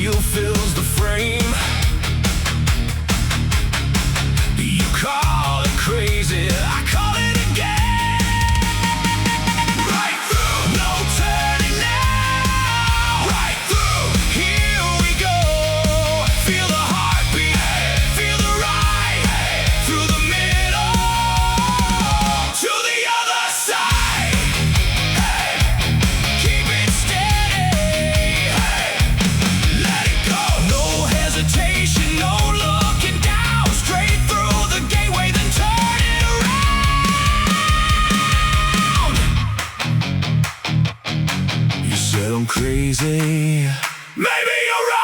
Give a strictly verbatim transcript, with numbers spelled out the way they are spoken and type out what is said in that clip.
It fills the frame. You call it crazy, I call it a game. Right through, no turning now. Right through, here we go. Feel the heartbeat, feel the ride. Through the middle, to the other side. Hey, keep it steady. Hey, let it go. No hesitation, no looking down. Straight through the gateway, then turn it around. You said I'm crazy. Maybe you're right.